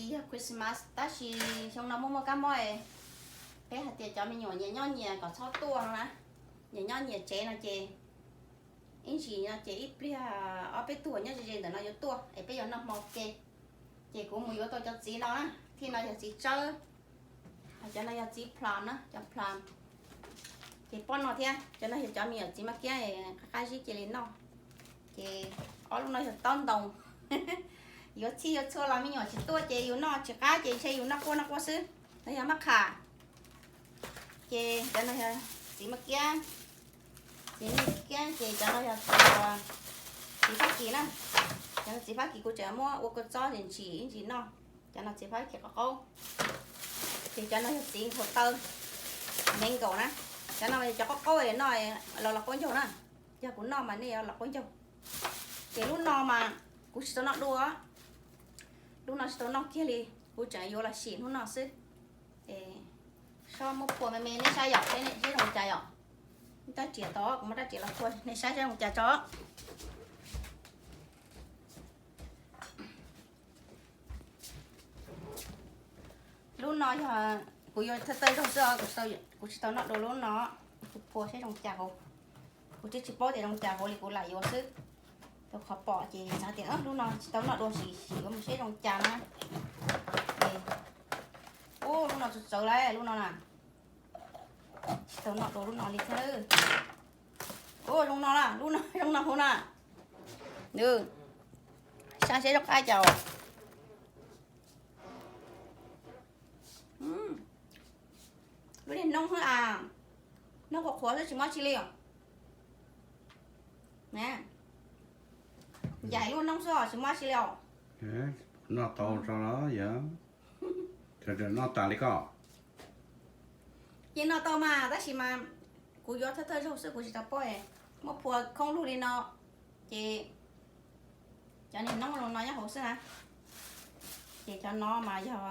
Yog Christmas tab sis xyoo no muaj muaj kab mob, peb hais tias cov me nyuam nyias nyob nyias kom txhob tuaj no na, nyias nyob nyias tsev no ces ib ntsis no ces ib pliag ob peb tug nyob ze ze ntawm no yuav tuaj es peb yuav noj hmo ua ke. Ces kuv mus yuav tau cov txiv no na, thij no yog txiv tsawb, cov no yog txiv plum na, cov plum. Ces pob no thiab, cov no yog cov me nyuam txiv maj kiab qab qab zib cia li noj. Ces ob lub no yog taub ntoo. Yuav txhij yuav txhua los me nyuam tsis tuaj ces yus noj tsis qab ces ntshe yus noj quaj noj quaj xwb. No yog maj qham. Ces cov no yog txiv maj kiab, txiv maj kiab ces cov no yog txiv Fab Kis na. Cov no txiv Fab Kis kuv tseem muab ua kua txob ntsim ntsim ib ntsis noj. Cov no txiv Fab Kis qaub qaub. Ces cov no yog txiv nkaus taw, mango na. Cov no cov qaub qaub noj los los qaub ncaug na. Yog kuv noj mas nej los qaub ncaug. Ces lub no mas kuv tsis tau noj dua, lub no tsis tau noj kiag li, kuv tseem yuav los sim hnub no xwb. Sob muab phua me me nej saib yom, saib zoo cas yom. Rab riam tod kuv muab rab riam los phua nej saib saib zoo cas tso. Lub no yog kuv yuav thawj thawj zaug xwb os, kuv tsis tau noj dua lub no, kuv phua saib zoo cas hauv. Kuv twb tsis paub tias zoo cas hauv li kuv lam yuav xwb. Tau qhov pom ces xav tias lub no tsis tau noj dua sim sim yuav mus saib zoo cas na. Ub, lub no txawv txawv lawm lub no na. Tsis tau noj dua lub no li thiab. Ub, zoo no na, lub no zoo no hauv na. Nws, saib seb zoo qab cas. Lub niag noob xwb as, noob qhuav qhuav xwb tsis muaj tsi li os. Ncaim lub noob xwb os tsis muaj tsi li os. Noj tau tso los yog, noj tas li koj. Yeej noj tau mas tab sis mas kuv yuav thawj thawj zaug xwb kuv tsis tau paub, muab phua khoob lug li no ces cov niag noob zoo no nyob hauv xwb na. Ces cov no mas yog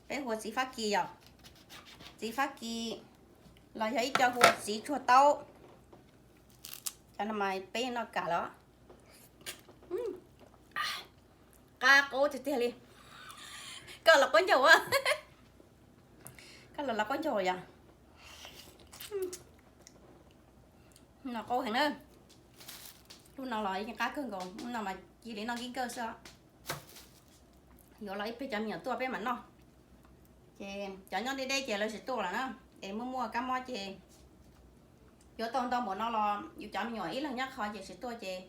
peb hu ua txiv Fab Kis yom, txiv Fab Kis los yog ib co hu ua txiv tsuag taub. Cov no mas peb noj kam los qab qaub tiag tiag li. Koj los qaub ncaug, koj los los qaub ncaug yom. No qaub heev na. Lub no los yeej qab kawg nkaus, lub no mas cia li noj nkij nkawj xwb. Yuav los ib pliag cov me nyuam tuaj peb mam noj. Ces cov nyob deb deb ces lawv tsis tuaj lawm na. Es muaj muaj kab mob ces yuav tau ntau npaum no los yus cov me nyuam ib leeg nyob qhov ces tsis tuaj ces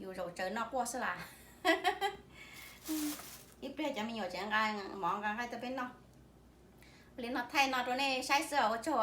yus zaum tsawv noj quaj xwb las. Ib pliag cov me nyuam tseem nqa mov nqa nqaij tuaj peb noj. Ua li no thaij no rau nej saib xwb os, ua tsaug.